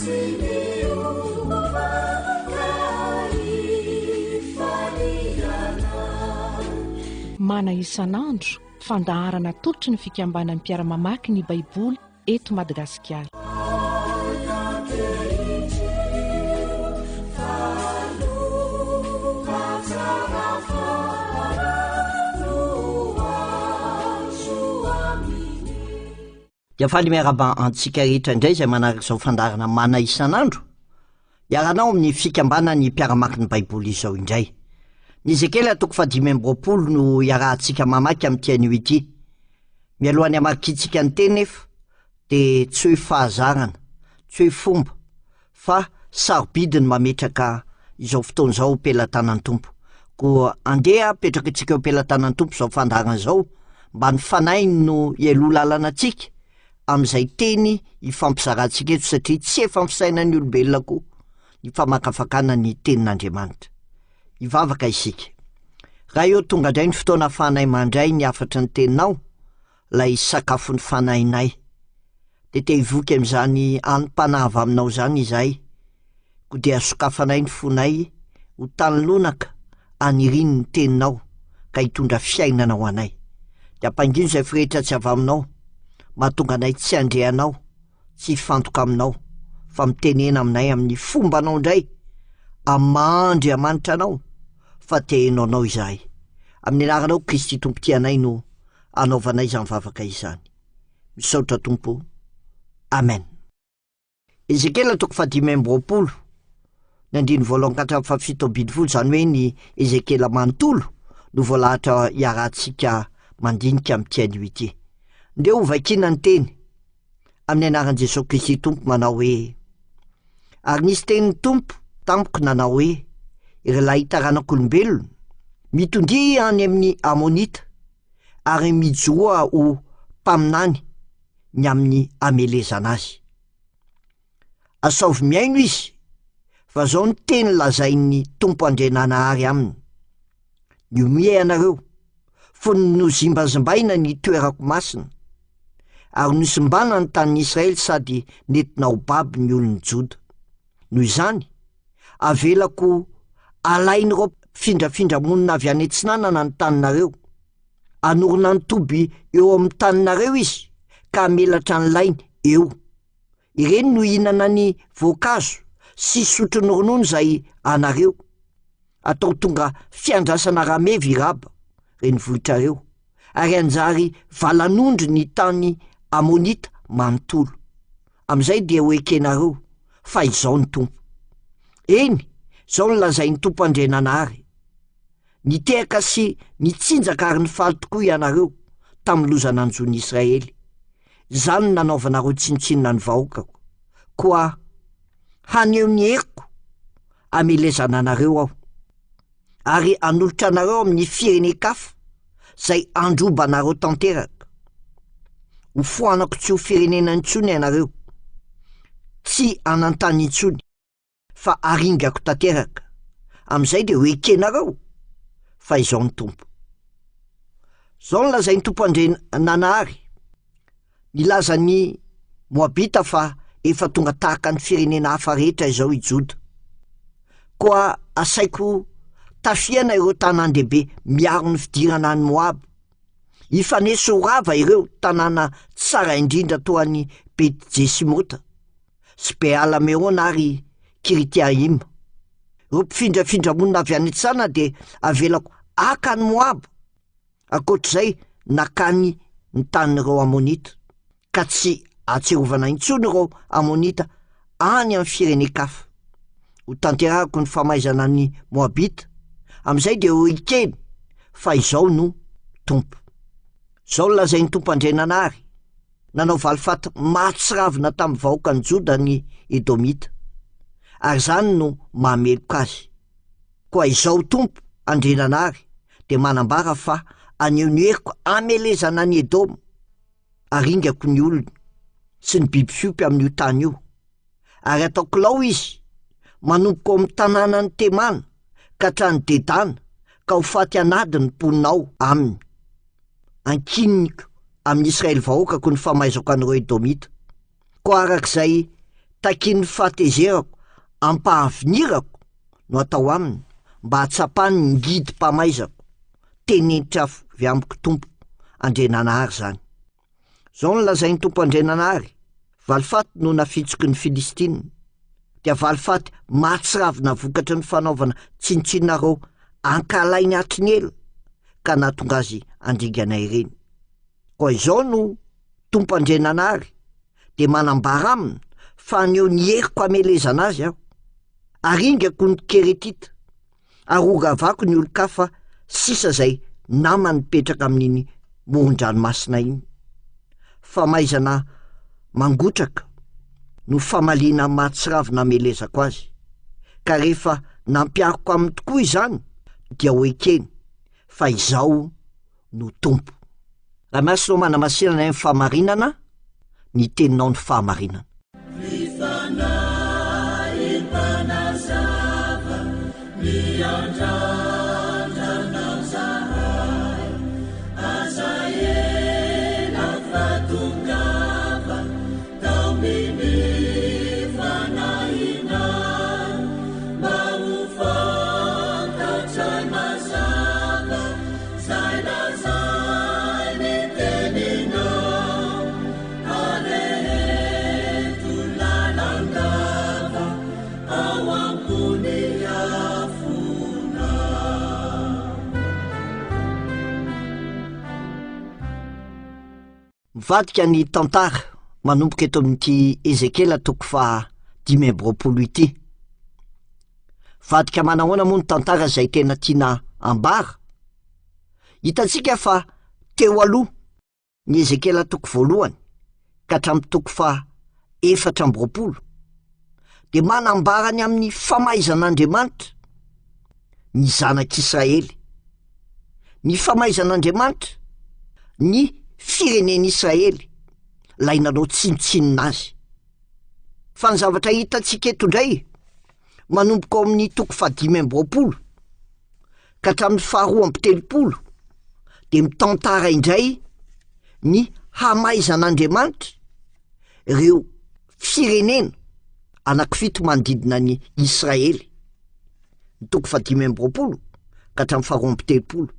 Tsy miova ka ifaliana. Mana isan'andro, fandaharana atolotry ny fikambanan'ny mpiara-mamaky ny Baiboly eto Madagasikara. Dia faly miarahaba antsika rehetra indray izay manaraka izao fandaharana mana isan'andro iarahanao amin'ny fikambanan'ny mpiara-mamaky ny Baiboly izao indray. Ny Ezekiela toko fahadimy amby roapolo no iarahantsika mamaky amin'ity anio ity. Mialohan'ny hamakiantsika ny teny nefa dia tsy hoe fahazarana, tsy hoe fomba fa sarobidy ny mametraka izao fotoana izao ho pelatanan'ny Tompo. Koa andeha apetraka antsika eo am-pelatanan'ny Tompo izao fandaharana izao mba ny Fanahiny no hialoha lalana antsika amin'izay teny hifampizarantsika eto satria tsy efa ny fisainan'ny olombelona koa ny famakafakana ny tenin'Andriamanitra. Hivavaka isika. Ray ô, tonga indray ny fotoana ahafahanay mandray ny hafatry ny teninao, ilay sakafon'ny fanahinay. Dia te hivoky amin'izany hanim-panahy avy aminao izany izahay, koa dia sokafanay ny fonay ho tany lonaka aniriany ny teninao ka hitondra fiainana ho anay. Dia ampangino izay firehetra tsy avy aminao, mahatonga anay tsy handre anao, tsy hifantoka aminao, fa mitenena aminay amin'ny fombanao indray, amin'ny maha Andriamanitra anao, fa te heno anao izahay. Amin'ny anaranao Kristy Tompo tianay no anaovanay izany vavaka izany. Misaotra Tompo. Amen. Ezekiela toko fahadimy amby roapolo, ny andininy voalohany ka hatramin'ny fahafito ambin'ny folo, izany hoe ny Ezekiela manontolo no voalahatra iarahantsika mandinika amin'ity anio ity. Ndeha hovakiana ny teny amin'ny anaran'i Jesoa Kristy Tompo manao hoe, Ary nisy tenin'ny Tompo tamiko nanao hoe, Ry lahy taranak'olombelona, mitondia any amin'ny Amonita, ary mijoroa ho mpaminany ny amin'ny hamelezana azy. Asaovy mihaino izy, fa izao no teny lazain'ny Tompo Andriananahary aminy, Nihomehy ianareo, fony nozimbazimbaina ny toerako masina, ary nosimbana ny tanin'i Israely sady nentina ho babo ny olon'i Joda. Noho izany, avelako alain'ireo mpifindrafindra monina avy any atsinanana ny taninareo. Hanorina ny toby eo amin'ny taninareo izy ka hamelatra ny lainy eo. Ireny no hihinana ny voankazo sy hisotro ny ronono izay anareo. Atao tonga fiandrasana rameva i Raba, renivohitrareo, ary hanjary valan'ondry ny tany Amonita manontolo. Amin'izay dia ho ekenareo fa Izaho no Tompo. Eny, izao no lazain'ny Tompo Andriananahary, Nitehaka sy nitsinjaka ary nifaly tokoa ianareo tamin'ny loza nanjo ny Israely. Izany no nanaovanareo tsinontsinona ny vahoakako. Koa haneho ny heriko hamelezana anareo aho, ary hanolotra anareo amin'ny firenen-kafa izay handroba anareo tanteraka. Hofoanako tsy ho firenena intsony ianareo, tsy hanan-tany intsony. fa haringako tanteraka, amin'izay dia ho ekenareo fa izao ny Tompo. Izao no lazain'ny Tompo Andriananahary, nilaza ny Moabita fa efa tonga tahaka ny firenena hafa rehetra izao i Joda. Koa asaiko tafihana ireo tanàn-dehibe miaro ny fidirana any Moaba. Hifanesy ho rava ireo tanàna tsara indrindra toa an'i Beti-Jesimota. sy Beala-Meona ary Kiritiaima. Ireo mpifindrafindra monina avy any Tsana dia avelako haka an'i Moaba, ankoatr'izay nakany ny tanin'ireo Amonita, ka tsy ahatsiarovana intsony ireo Amonita any amin'ny firenen-kafa. Hotanterahako ny famaizana ny Moabita, amin'izay dia ho ekeny fa Izaho no Tompo. Izao no lazain'ny Tompo Andriananahary, Nanao valifaty mahatsiravina tamin'ny vahoakan'i Joda ny Edomita, ary izany no mahameloka azy. Koa Izaho Tompo Andriananahary dia manambara fa haneho ny heriko hamelezana an'i Edoma, haringako ny olony sy ny biby fiompy amin'io tany io, ary hataoko lao izy, manomboka ao amin'ny tanànan'i Temana ka hatrany Dedana, ka ho faty an'ady ny mponina ao aminy. Ankiniko amin'i Israely vahoakako ny famaizako an'ireo Edomita. Koa araka izay Takian'ny fahatezerako am-pahavinirako no atao aminy mba hahatsapany ny ngidim-pamaizako, tenenitra avy amiko Tompo Andriananahary izany. Izao no lazain'ny Tompo Andriananahary, Valifaty no nafitsoky ny Filistina, dia valifaty mahatsiravina vokatry ny fanaovana tsinontsinona ireo ankahalainy hatry ny ela ka nahatonga azy handringana ireny. Koa izao no Tompo Andriananahary dia manambara aminy fa haneho ny heriko hamelezana azy aho. Aringako ny Keretita, ary horavako ny olon-kafa sisa izay namany mipetraka amin'iny moron-dranomasina iny. Famaizana mangotraka no famaliana mahatsiravina hamelezako azy, ka rehefa nampihariko aminy tokoa izany dia ho ekeny fa izaho no Tompo. Ray Masina ô manamasina anay amin'ny fahamarinana, ny teninao ny fahamarinana. Ny Fanahy mpanazava miandrandra anao zahay, aza ela fa tongava taominy fanahinay mba ho fantatray mazava Zay lazainy teninao areheto lalandava ao ambony afona. Mivadika ny tantara manomboka eto amin'ity Ezekiela toko faha 25 ity. Vadika manahoana moa ny tantara izay tena tiana ambara? Hitantsika fa teo aloha ny Ezekiela toko voalohany ka hatramin'ny toko faha 24 dia manambara ny amin'ny famaizan'Andriamanitra ny zanak'Israely. Ny famaizan'Andriamanitra ny firenen'Israely, ilay nanao tsinontsinona azy. Fa ny zavatra hitantsika eto indray, manomboka ao amin'ny toko fahadimy amby roapolo ka hatramin'ny faharoa amby telopolo dia mitantara indray ny hamaizan'Andriamanitra ireo firenena anankifito manodidina ny Israely. Ny toko fahadimy amby roapolo ka hatramin'ny faharoa amby telopolo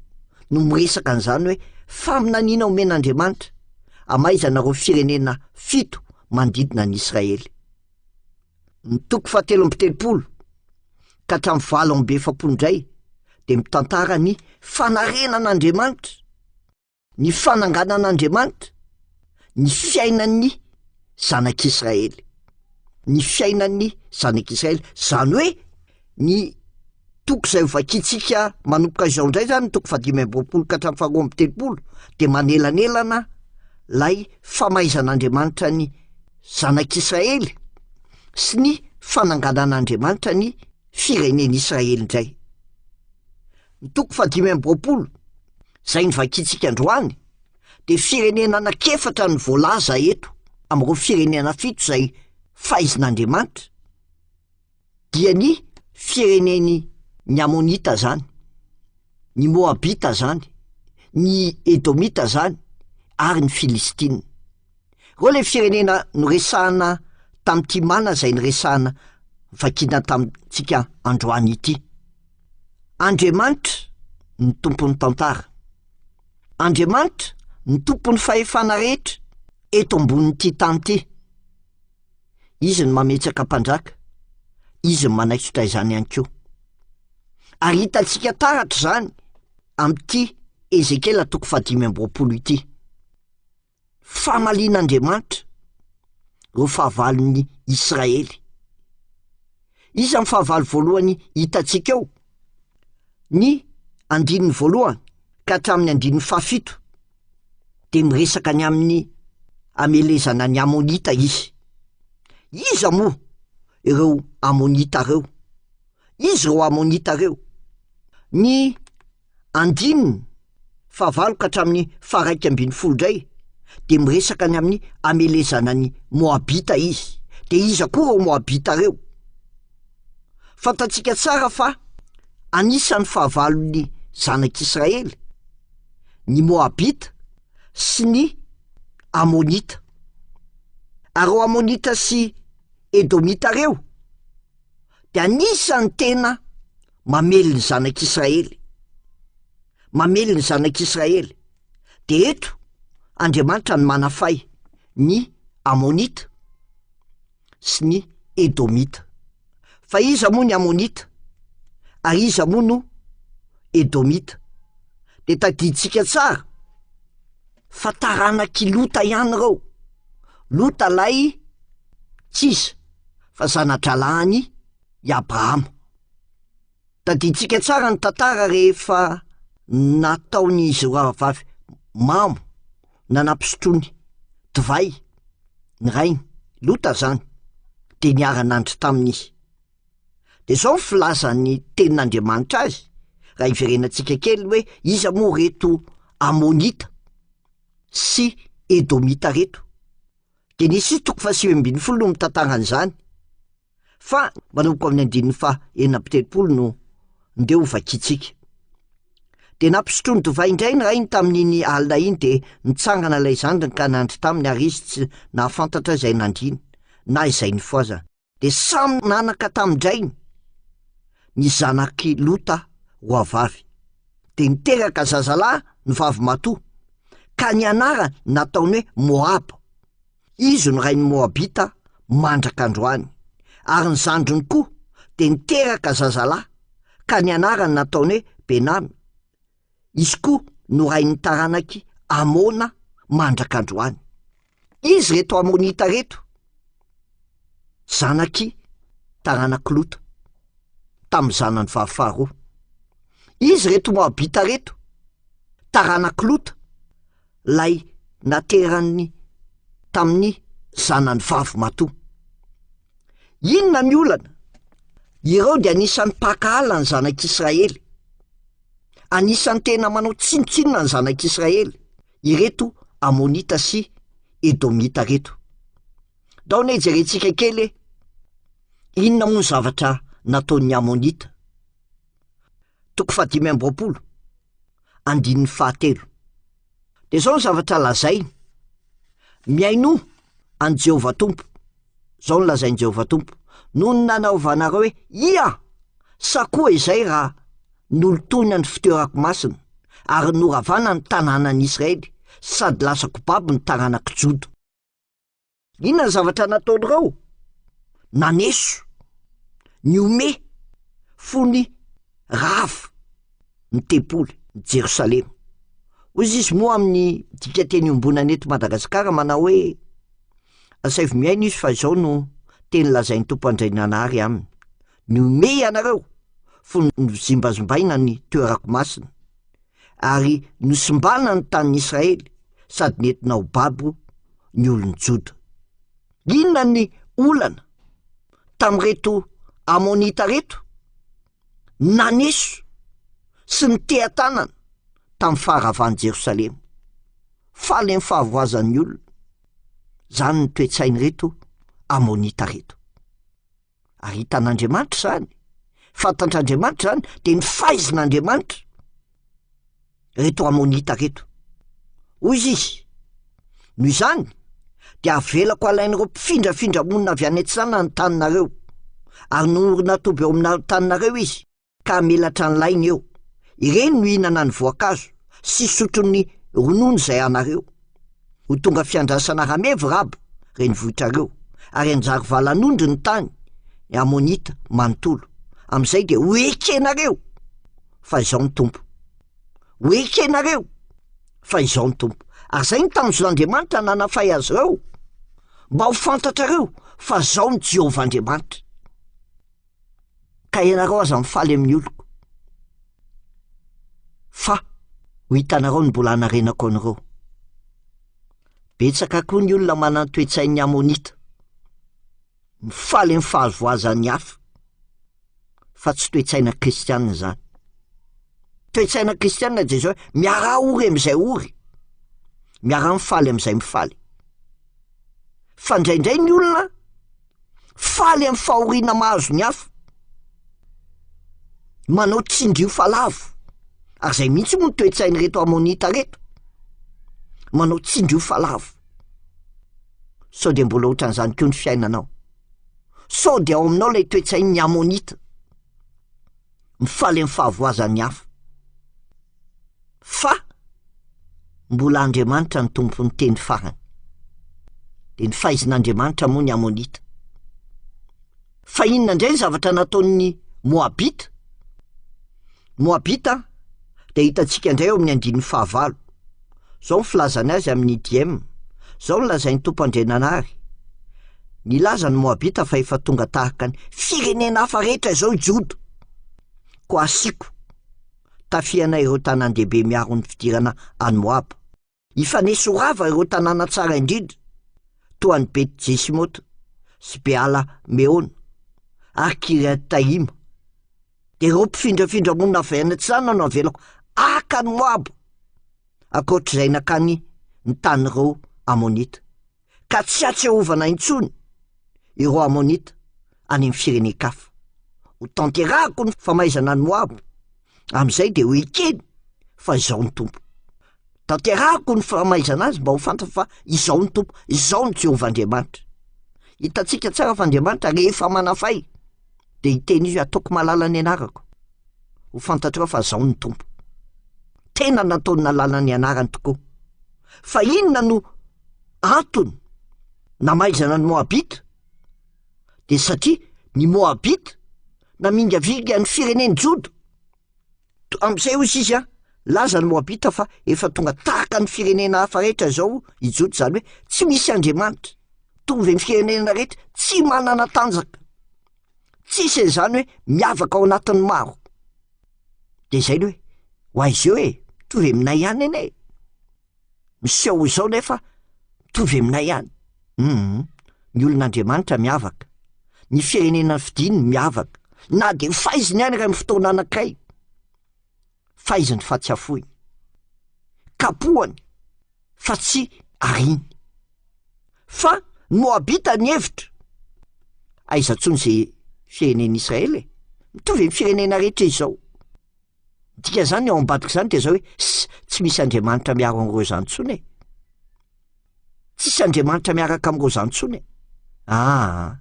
no miresaka an'izany hoe faminaniana omen'Andriamanitra hamaizana ireo firenena fito manodidina an'i Israely. Ny toko fahatelo amby telopolo ka hatramin'ny 48 indray dia mitantara ny fanarenan'Andriamanitra, ny fananganan'Andriamanitra, ny fiainan'ny zanak'Israely. Ny fiainan'ny zanak'Israely, izany hoe ny toko izay hovakintsika manomboka izao indray izany, ny toko fahadimy amby roapolo ka hatramin'ny faharoa amby telopolo, dia manelanelana lay famaizan'Andriamanitra ny zanak'Israely sy ny fananganan'Andriamanitra ny firenen'Israely indray. Ny toko fahadimy amby roapolo izay novakintsika androany dia firenena anankiefatra no voalaza eto amin'ireo firenena fito izay faizin'Andriamanitra. dia ny firenen'i ny Amonita zany, ny Moabita zany, ny Edomita zany ary ny Filistina. Reo le firenena noresahana tamin'ity mana izay noresahana vakiana tamintsika androany ity. Andriamanitra no tompon'ny tantara. Andriamanitra no tompon'ny fahefana rehetra eto ambonin'ity tany ity. Izy no mametsaka mpanjaka, izy no manaisotra izany ihany koa. Ary hitantsika taratra izany amin'ity Ezekiela toko fahadimy amby roapolo ity. Famalian'Andriamanitra ireo fahavalon'ny Israely. Iza ny fahavalo voalohany hitantsika eo? Ny andininy voalohany ka hatramin'ny andininy fahafito. dia miresaka ny amin'ny hamelezana ny Amonita izy. Iza moa ireo Amonita ireo? Iza ireo Amonita ireo? Ny andininy fahavalo ka hatramin'ny faharaika ambin'ny folo indray dia miresaka ny amin'ny hamelezana ny Moabita izy. Dia iza koa ireo Moabita ireo? Fantatsika tsara fa anisan'ny fahavalon'ny zanak'Israely ny Moabita sy ny Amonita. Ary ireo Amonita sy. Edomita reo dia anisan'ny tena mamely ny zanak'Israely, mamely ny zanak'Israely. Dia eto Andriamanitra no manafay ny Amonita sy ny Edomita. Fa iza moa ny Amonita ary iza moa no Edomita? Dia tadidintsika tsara fa taranak'i Lota ihany ireo. Lota ilay tsy iza fa zana-drahalahin'i Abrahama. Tadidintsika tsara ny tantara rehefa nataon'izy roavavy mamo na nampisotroiny divay ny rainy, Lota zany, de niara-nandry taminy izy. De zao ny filazan'ny tenin'Andriamanitra azy, raha hiverenantsika kely hoe iza moa reto Amonita sy Edomita reto. Genesisy toko faha-19 no mitantara an'izany. Fa manomboka amin'ny andininy faha 36 no ndeha ho vakintsika. Dia nampisotroiny divay indray ny rainy tamin'iny alina iny dia nitsangana ilay zandriny ka nandry taminy ary izy tsy nahafantatra izay nandriany na izay nifohazany. Dia samy nanaka tamin-drainy ny zanak'i Lota roavavy. Dia niteraka zazalahy ny vavimatoa, ka ny anarany nataony hoe Moaba. Izy no rain'ny Moabita mandraka androany. Ary ny zandriny koa dia niteraka zazalahy, ka ny anarany nataony hoe Benamy. Izy koa no rain'ny taranak'i Amona mandraka androany. Izy ireto Amonita ireto, zanak'i taranak'i Lota, tamin'ny zanany vavy faharoa. Izy ireto Moabita ireto, taranak'i Lota, lay naterany tamin'ny zanany vavy matoa. Inona ny olana? Ireo dia anisan'ny mpankahala ny zanak'Israely. Anisan'ny tena manao tsinontsinona ny zanak'Israely ireto Amonita sy Edomita ireto. Ndao anie jerentsika kely hoe inona moa ny zavatra nataon'ny Amonita. Toko fahadimy amby 20, andininy fahatelo. Dia izao ny zavatra lazainy, Mihainoa an'i Jehovah Tompo. Izao no lazain'i Jehovah Tompo, Noho ny nanaovanareo hoe, Ia! Sa koa izay raha nolotoina ny fitoerako masina, ary noravana ny tanànan'i Israely, sady lasako babo ny taranak'i Joda. Inona ny zavatra nataon'ireo? Naneso, nihomehy, fony rava ny tempoly ny Jerosalema. Hoy izy moa amin'ny dikanteny iombonana eto Madagasikara manao hoe asaivo mihaino izy fa izao no teny lazain'ny Tompo Andriananahary aminy. Nihomehy ianareo fony nozimbazimbaina ny toerako masina ary nosimbana ny tanin'i Israely sady nentina ho babo ny olon'i Joda. Inona ny olana tamin'ireto Amonita ireto? Naneso sy niteha-tanana tamin'ny faharavan'i Jerosalema. Faly amin'ny fahavoazan'ny olona. Izany ny toe-tsain'ireto Amonita ireto. Ary hitan'Andriamanitra izany, fantatr'Andriamanitra izany, dia nifaizin'Andriamanitra reto Amonita reto. Hoy izy, noho izany, dia avelako alain'ireo mpifindrafindra monina avy any atsinanana ny taninareo, ary norina toby eo amin'ny taninareo izy, ka hamelatra ny lainy eo. Ireny no hihinana ny voankazo sy hisotro ny ronono izay anareo. Ho tonga fiandrasana rameva Raba, renivohitrareo, ary hanjary valan'ondry ny tany Amonita manontolo. Amin'izay dia ho ekenareo fa izao ny Tompo. Ho ekenareo fa izao ny Tompo. Ary izay ny tanjon'Andriamanitra nanafay azy ireo, mba ho fantatrareo fa izao ny Jehovah Andriamanitra. Ka ianareo aza mifaly amin'ny oloko, fa ho hitanareo ny mbola hanarenako anareo. Betsaka koa ny olona manan-toe-tsain'ny Amonita, mifaly amin'ny fahavoazan'ny hafa, fa tsy toe-tsaina kristianina izany. Toe-tsaina kristianina dia izao hoe miaraha ory amin'izay ory, miaraha mifaly amin'izay mifaly. Fa indraindray ny olona faly amin'ny fahoriana mahazo ny hafa, manao tsindrio fa lavo, ary izay mihitsy moa ny toe-tsain'ireto Amonita reto, manao tsindrio fa lavo. Sao dia mbola ohatran'izany koa ny fiainanao? Sao dia ao aminao ilay toe-tsain'ny Amonita, mifaly amin'ny fahavoazan'ny hafa. Fa mbola Andriamanitra ny tompon'ny teny farany. Dia ny faizin'Andriamanitra moa ny Amonita. Fa inona indray ny zavatra nataon'ny Moabita? Moabita dia hitantsika indray eo amin'ny andininy fahavalo. Izao ny filazany azy amin'ny Diem, Izao no lazain'ny Tompo Andriananahary, Nilaza ny Moabita fa efa tonga tahaka ny firenena hafa rehetra izao i Joda. Koa asiako tafihana ireo tanàn-dehibe miaro ny fidirana any Moaba. Hifanesy ho rava ireo tanàna tsara indrindra, toa an'i Beti-Jesimota sy Beala-Meona ary Kiriataima. Dia ireo mpifindrafindra monina avy any atsinanana no avelako haka an'i Moaba, ankoatr'izay nakany ny tanin'ireo Amonita. Ka tsy hatsiarovana intsony ireo Amonita any amin'ny firenen-kafa. Ho tanterahako ny famaizana an'i Moaba, amin'izay dia ho ekeny fa Izaho no Tompo. Tanterahako ny famaizana azy mba ho fantany fa Izaho no Tompo, Izaho no Jehovah Andriamanitra. Hitantsika tsara fa Andriamanitra rehefa manafay dia hiteny izy hoe ataoko malala ny anarako, ho fantatrao fa Izaho no Tompo. Tena nataony nalala ny anarany tokoa. Fa inona no antony namaizana ny Moabita? Dia satria ny Moabita namingavinga ny firenen'i Joda. Amin'izay hoy izy a, laza ny Moabita fa efa tonga tahaka ny firenena hafa rehetra izao i Joda, izany hoe tsy misy Andriamanitra. Mitovy amin'ny firenena rehetra, tsy manana tanjaka. Tsisy an'izany hoe miavaka ao anatin'ny maro. Dia izay le hoe, ho aiza eo e, mitovy aminay ihany anie e. Miseho izao nefa mitovy aminay ihany. Hum, ny olon'Andriamanitra miavaka, ny firenena fidiny miavaka, na dia faiziny ihany raha amin'ny fotoana anankiray, faiziny fa tsy afoiny, kapohany fa tsy ariany. Fa ny Moabita nihevitra, aiza intsony izay firenen'Israely e? Mitovy amin'ny firenena rehetra izao. Ny dikan'izany ny ao ambadik'izany dia izao hoe ss tsy misy Andriamanitra miaro an'ireo izany intsony e. Tsisy Andriamanitra miaraka amin'ireo izany intsony e. Aa.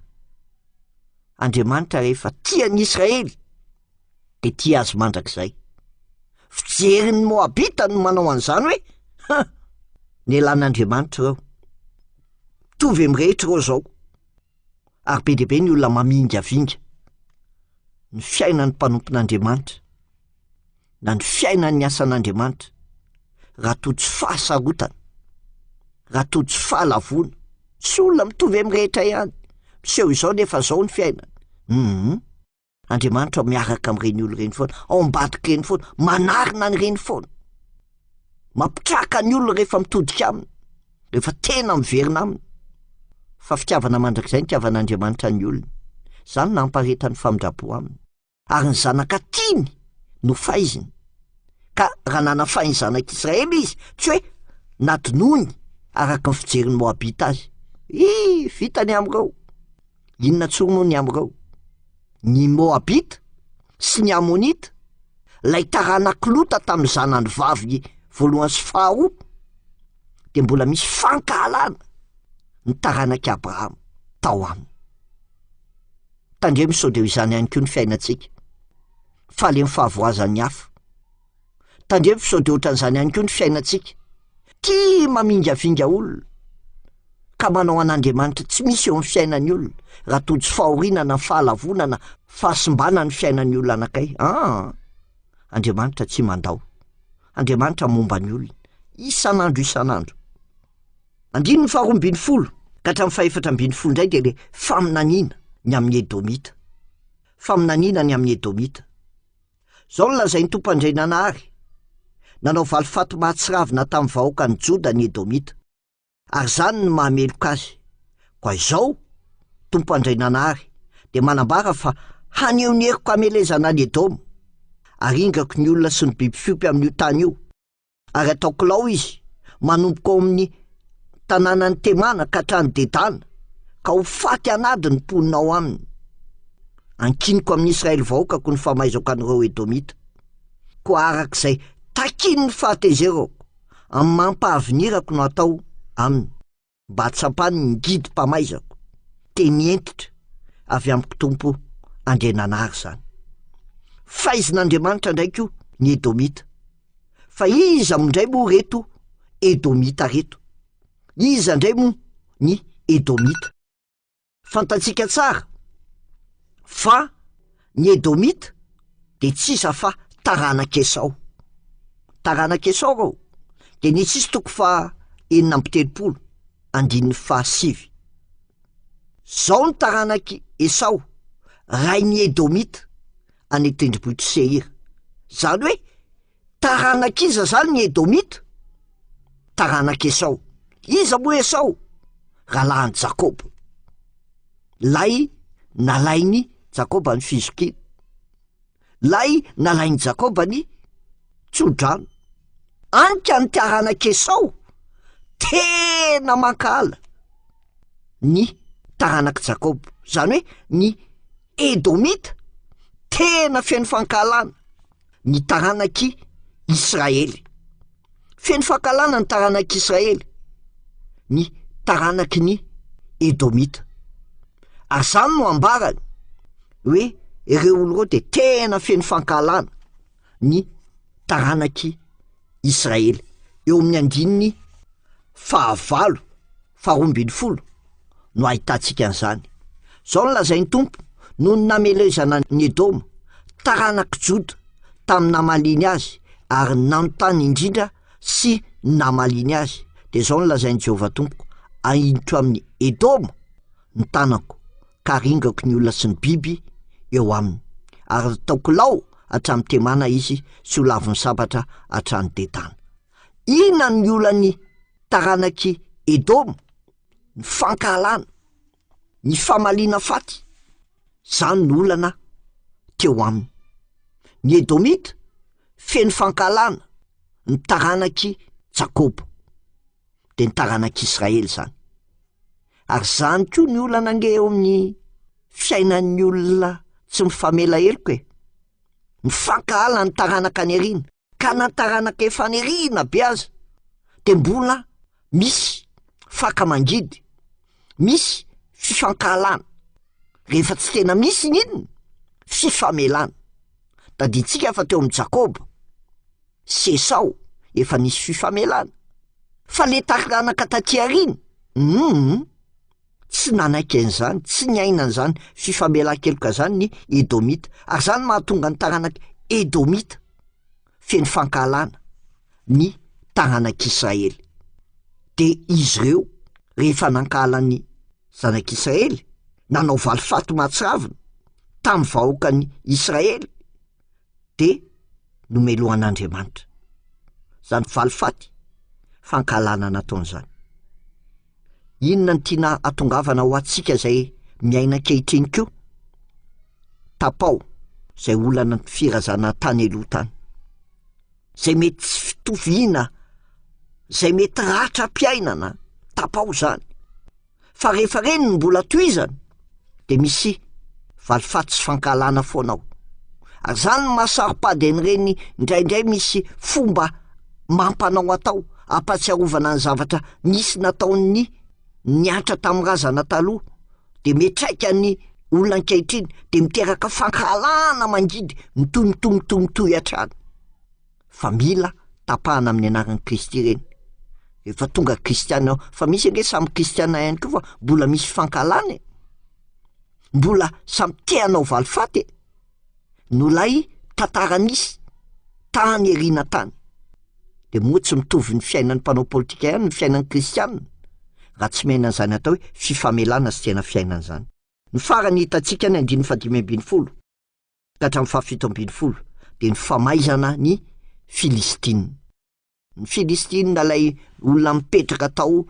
Andriamanitra rehefa tia an'i Israely dia tia azy mandrakizay. Fijerin'ny Moabita no manao an'izany hoe ha nelan'Andriamanitra ireo. Mitovy amin'ny rehetra ireo izao. Ary be dia be ny olona mamingavinga ny fiainan'ny mpanompon'Andriamanitra na ny fiainan'ny asan'Andriamanitra raha toa tsy fahasarotana, raha toa tsy fahalavoana. Tsy olona mitovy amin'ny rehetra ihany. Miseho izao nefa izao ny fiainana. Hum. Andriamanitra miaraka amin'ireny olona ireny foana, ao ambadik'ireny foana, manarina an'ireny foana. Mampitraka ny olona rehefa mitodika aminy, rehefa tena miverina aminy. Fa fitiavana mandrakizay ny fitiavan'Andriamanitra ny olony. Izany no nampaharetany famindram-po aminy. Ary ny zanaka tiany no faiziny. Ka raha nanafay ny zanak'Israely izy, tsy hoe nadinoiny araka ny fijerin'ny Moabita azy. Ih, vita ny amin'ireo. Inona intsony moa ny amin'ireo? Ny Moabita sy ny Amonita, ilay taranak'i Lota tamin'ny zanany vavy voalohany sy faharoa, dia mbola misy fankahalana ny taranak'i Abrahama tao aminy. Tandremo sao dia ho izany ihany koa ny fiainantsika. Faly amin'ny fahavoazan'ny hafa. Tandremo sao dia ohatran'izany ihany koa ny fiainantsika. Tia mamingavinga olona ka manao an'Andriamanitra tsy misy eo amin'ny fiainan'ny olona raha tojo fahoriana na fahalavoana na fahasimbana ny fiainan'ny olona anankiray. Aa! Andriamanitra tsy mandao. Andriamanitra momba ny olona isan'andro isan'andro. Andininy faharoa ambinifolo ka hatramin'ny fahefatra ambinifolo indray dia ilay faminaniana ny amin'ny Edomita. Faminaniana ny amin'ny Edomita. Izao no lazain'ny Tompo Andriananahary, Nanao valifaty mahatsiravina tamin'ny vahoakan'i Joda ny Edomita, ary izany no mahameloka azy. Koa izao, Tompo Andriananahary, dia manambara fa haneho ny heriko hamelezana an'i Edoma, ary hingako ny olona sy ny biby fiompy amin'io tany io, ary ataoko lao izy manomboka ao amin'ny tanànan'i Temana ka hatrany Dedana, ka ho faty an'ady ny mponina ao aminy. Ankiniko amin'i Israely vahoakako ny famaizako an'ireo Edomita. Koa araka izay takin'ny fahatezerako amin'ny mampahavinirako no atao aminy, mba hahatsapany ny ngidim-pamaizako, teny hentitra. avy amiko Tompo Andriananahary izany. Faizin'Andriamanitra indray koa ny Edomita. Fa iza indray moa reto Edomita reto? Iza indray moa ny Edomita? Fantatsika tsara fa ny Edomita dia tsy iza fa taranak'i Esao. Taranak'i Esao ireo. Genesisy toko faha 36 andininy fahasivy. Zao ny taranak'i Esao, rain'ny Edomita any an-tendrombohitr'i Seira. Zany hoe taranak'iza zany ny Edomita? Taranak'i Esao. Iza moa Esao? Rahalahin'i Jakoba. Lay nalain'i Jakoba ny fizokiana. Lay nalain'i Jakoba ny tsodrano. Any ka ny taranak'i Esao tena mankahala ny taranak'i Jakoba. Zany hoe ny Edomita tena feno fankahalana ny taranak'i Israely. Feno fankahalana ny taranak'i Israely, ny taranaky ny Edomita. Ary zany no ambarany hoe ireo olo ireo dia tena feno fankahalana ny taranak'i Israely. Eo amin'ny andininy fahavalo, faharoa ambin'ny folo no ahitantsika an'izany. Izao no lazain'ny Tompo, noho ny namelezana an'i Edoma, taranak'i Joda, tamin'ny namaliany azy, ary nanontany indrindra sy namaliany azy, dia izao no lazain'i Jehovah Tompoko, Ahinitro amin'i Edoma ny tanako, ka haringako ny olona sy ny biby eo aminy, ary hataoko lao hatramin'i Temana izy sy ho lavon'ny sabatra hatrany Dedana. Inona ny olan'ny taranak'i Edoma? Ny fankahalana, ny famaliana faty, zany no olana teo aminy. Ny Edomita feno fankahalana ny taranak'i Jakoba, de ny taranak'Israely zany. Ary zany koa ny olana ange eo amin'ny fiainan'ny olona tsy mifamela heloka e. Mifankahala ny taranaka any aoriana. Ka na taranaka efa nirina be aza de mbola misy faka mangidy, misy fifankahalana, rehefa tsy tena misy ny inona? Fifamelana. Tadidintsika fa teo amin'i Jakoba sy Esao efa nisy fifamelana, fa le taranaka taty aoriana, hum, tsy nanaiky an'izany, tsy niaina an'izany fifamelan-keloka izany ny Edomita, ary izany mahatonga ny taranak'i Edomita feno fankahalana ny taranak'Israely. Dia izy ireo, rehefa nankahala ny zanak'Israely, nanao valifaty mahatsiravina tamin'ny vahoakan'i Israely, dia nomelohan'Andriamanitra izany valifaty fankahalana nataony izany. Inona no tiana hatongavana ho antsika izay miaina ankehitriny koa? Tapao izay olana ny firazana tany aloha tany, izay mety tsy fitoviana, izay mety ratram-piainana, tapao izany. Fa rehefa reny no mbola tohizana de misy valifaty sy fankahalana foana ao. Ary zany no maha-saro-pady an'ireny indraindray misy fomba mampanao atao ampatsiarovana ny zavatra nisy nataon'ny niantra tamin'ny razana taloha de miantraika ny olona ankehitriny de miteraka fankahalana mangidy mitohy mitohy mitohy mitohy hatrany. fa mila tapahana amin'ny anaran'i Kristy ireny. Efa tonga kristiana ao, fa misy ange samy kristiana ihany koa fa mbola misy fankahalana e. Mbola samy te hanao valifaty e. No lay tantara nisy tany aoriana tany. De moa tsy mitovy ny fiainan'ny mpanao politika ihany ny fiainan'ny kristiana raha tsy miaina an'izany atao hoe fifamelana sy tena fiainana izany. Ny farany hitantsika ny andininy fahadimy ambinifolo. ka hatramin'ny fahafito ambinifolo dia ny famaizana ny Filistina. Ny Filistina ilay olona mipetraka tao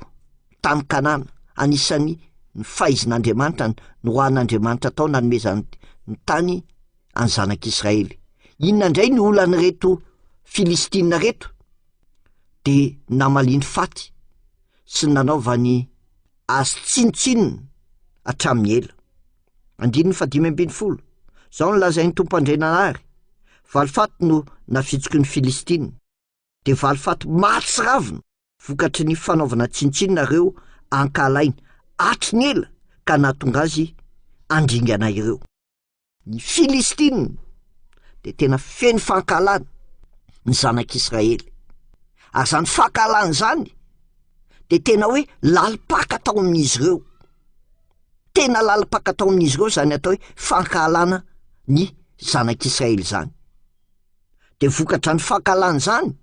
tany Kanana, anisan'ny ny faizin'Andriamanitra, noroahan'Andriamanitra tao nanomezany ny tany an'ny zanak'Israely. Inona indray ny olan'ireto Filistina ireto? Dia namaliany faty sy nanaovany azy tsinontsinona hatramin'ny ela. Andininy fahadimy ambinifolo, Izao no lazain'ny Tompo Andriananahary, Valifaty no nafitsoky ny Filistina, dia valifaty mahatsiravina vokatry ny fanaovana tsinontsinona ireo ankahalainy hatry ny ela ka nahatonga azy. handringana ireo. Ny Filistina dia tena feno fankahalana ny zanak'Israely. Ary izany fankahalana izany dia tena hoe lalim-paka tao amin'izy ireo. Tena lalim-paka tao amin'izy ireo izany atao hoe fankahalana ny zanak'Israely izany. Dia vokatra ny fankahalana izany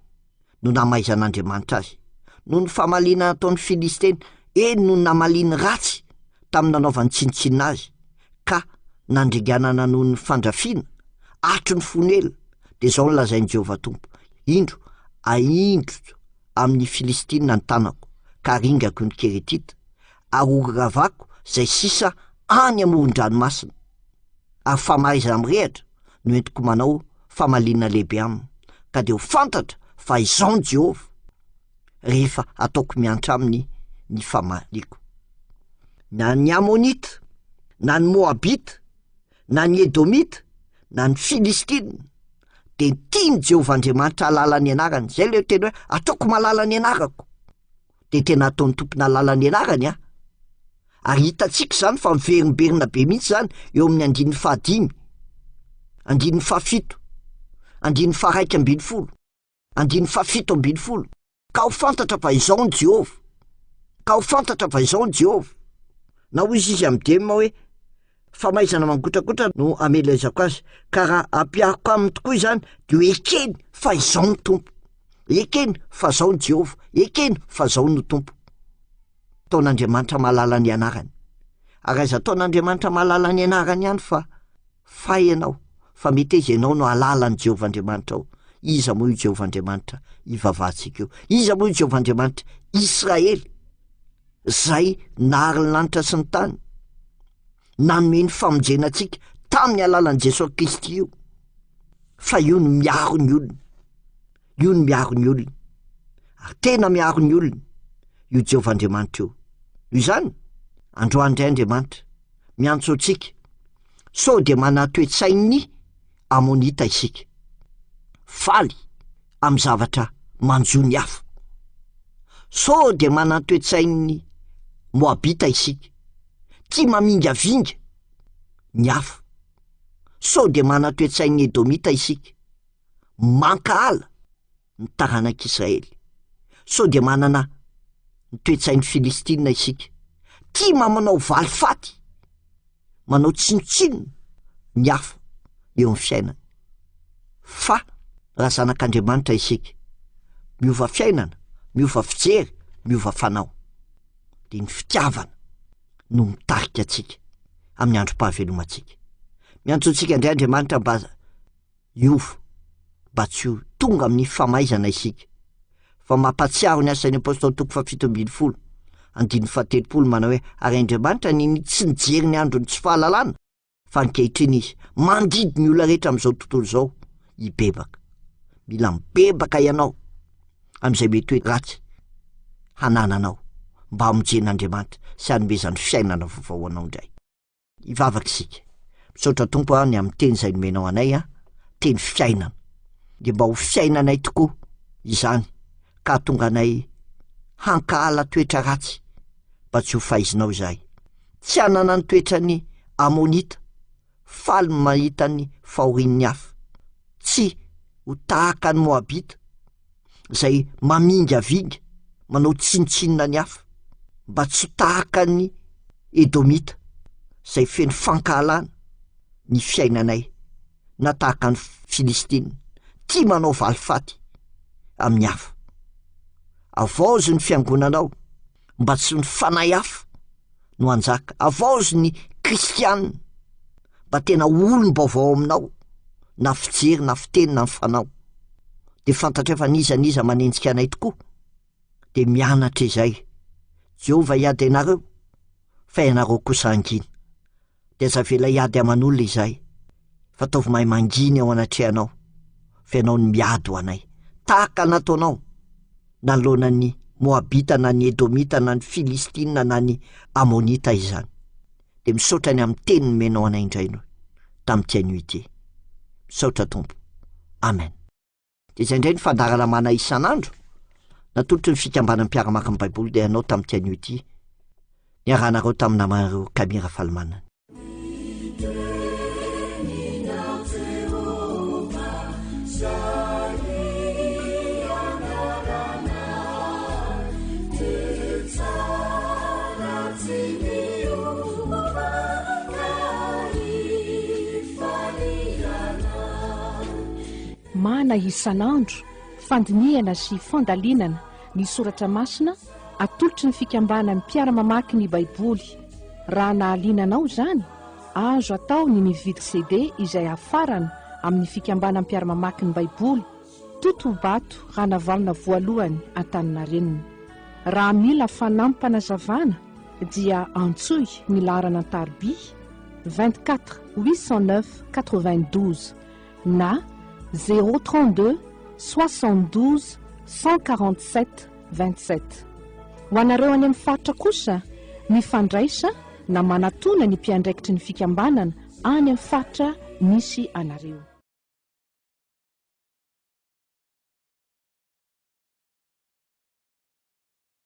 no namaizan'Andriamanitra azy, noho ny famaliana nataon'ny Filistena, eny noho ny namaliany ratsy tamin'ny nanaovany tsinontsinona azy, ka nandringanana noho ny fandrafiana, hatry ny fony ela, dia izao no lazain'i Jehovah Tompo, Indro, ahindriko amin'ny Filistina ny tanako, ka haringako ny Keretita, ary horavako izay sisa any amoron-dranomasina. Ary famaizana mirehitra no entiko manao famaliana lehibe aminy, ka dia ho fantatra fa Izaho no Jehovah, rehefa ataoko miantra aminy ny famaliako. Na ny Amonita, na ny Moabita, na ny Edomita, na ny Filistina, dia tian'i Jehovah Andriamanitra hahalala ny anarany. Izay ilay teny hoe ataoko mahalala ny anarako. Dia tena ataon'ny Tompo nahalala ny anarany an. Ary hitantsika izany fa miverimberina be mihitsy izany eo amin'ny andininy fahadimy, andininy fahafito, andininy faharaika ambin'ny folo, andininy fahafito ambin'ny folo. Ka ho fantatra fa izao ny Jehovah. Ka ho fantatra fa izao ny Jehovah. Na hoy izy amin'ny Dema hoe, famaizana mangotrakotra no amelezako azy, ka raha ampihariko aminy tokoa izany, dia ho ekeny fa izao ny Tompo. Ekeny fa izao ny Jehovah. Ekeny fa izao no Tompo. Ataon'Andriamanitra mahalala ny anarany. Ary aiza ataon'Andriamanitra mahalala ny anarany ihany fa fay ianao, fa meteza ianao no hahalala an'i Jehovah Andriamanitrao. Iza moa io Jehovah Andriamanitra ivavahantsika io? Iza moa io Jehovah Andriamanitra Israely, izay nahary ny lanitra sy ny tany, nanome ny famonjena antsika tamin'ny alalan'i Jesoa Kristy io? Fa io no miaro ny olona. Io no miaro ny olony. Ary tena miaro ny olony io Jehovah Andriamanitra io. Noho izany, androany indray Andriamanitra miantso antsika sao dia manatoe-tsain'ny Amonita isika. Faly amin'ny zavatra manjo ny hafa. Sao dia manan-toe-tsain'ny Moabita isika. Tia mamingavinga ny hafa. Sao dia manan-toe-tsain'ny Edomita isika. mankahala ny taranak'Israely. Sao dia manana ny toe-tsain'ny Filistina isika, tia mamanao valifaty, manao tsinontsinona ny hafa eo amin'ny fiainany. Fa raha zanak'Andriamanitra isika, miova fiainana, miova fijery, miova fanao, dia ny fitiavana no mitarika antsika amin'ny androm-pahavelomantsika. Miantso antsika indray Andriamanitra mba hiova mba tsy ho tonga amin'ny famaizana isika, fa mampahatsiaro ny Asan'ny Apostoly toko fahafito ambin'ny folo, andininy fahatelopolo manao hoe, Ary Andriamanitra nini tsy nijery ny andron'ny tsy fahalalana, fa ankehitriny Izy mandidy ny olona rehetra amin'izao tontolo izao hibebaka. Mila mibebaka ianao amin'izay mety hoe ratsy hanananao mba hamonjen'Andriamanitra sy hanomezany fiainana vaovao ho anao indray. Hivavaka isika. Misaotra Tompo a ny amin'ny teny izay nomenao anay a, teny fiainana. Dia mba ho fiainanay tokoa izany ka hahatonga anay hankahala toetra ratsy mba tsy ho faizinao izahay. Tsy hanana ny toetran'ny Amonita, faly mahita ny fahorian'ny hafa. Tsy ho tahaka ny Moabita izay mamingavinga, manao tsinontsinona ny hafa, mba tsy ho tahaka ny Edomita izay feno fankahalana ny fiainanay, na tahaka ny Filistina, tia manao valifaty amin'ny hafa. Avaozy ny fiangonanao mba tsy ny fanahy hafa no hanjaka. Avaozy ny kristiana mba tena olom-baovao aminao, na fijery na fiteny na ny fanao. Dia fantatray fa n'iza n'iza manenjika anay tokoa, dia mianatra izay. Jehovah hiady anareo, fa ianareo kosa hangina. Dia aza avela hiady aman'olona izahay, fa ataovy mahay mangina eo anatrehanao, fa ianao no miady ho anay, tahaka nataonao nanoloana ny Moabita na ny Edomita na ny Filistina na ny Amonita izany. Dia misaotra ny amin'ny teny nomenao anay indray no tamin'ity anio ity. Misaotra Tompo. Amen. Dia izay indray ny fandaharana mana isan'andro natolotry ny fikambanan'ny mpiara-maka ny Baiboly dia ianao tamin'ity anio ity. Niarahanareo tamin'ny namanareo Camille Rafalimanana. Mana isan'andro, fandinihana sy fandalinana ny soratra masina atolotry ny fikambanan'ny mpiara-mamaky ny Baiboly. Raha nahaliana anao izany, azo atao ny mividy CD izay hafarana amin'ny fikambanan'ny mpiara-mamaky ny Baiboly, Totobato Ranavalona voalohany Antaninarenina. Raha mila fanampim-panazavana dia antsoy ny laharana an-tariby 24 809 92 na 032 72 147 27. Ho anareo any amin'ny faritra kosa, mifandraisa na manatona ny mpiandraikitry ny fikambanana any amin'ny faritra misy anareo.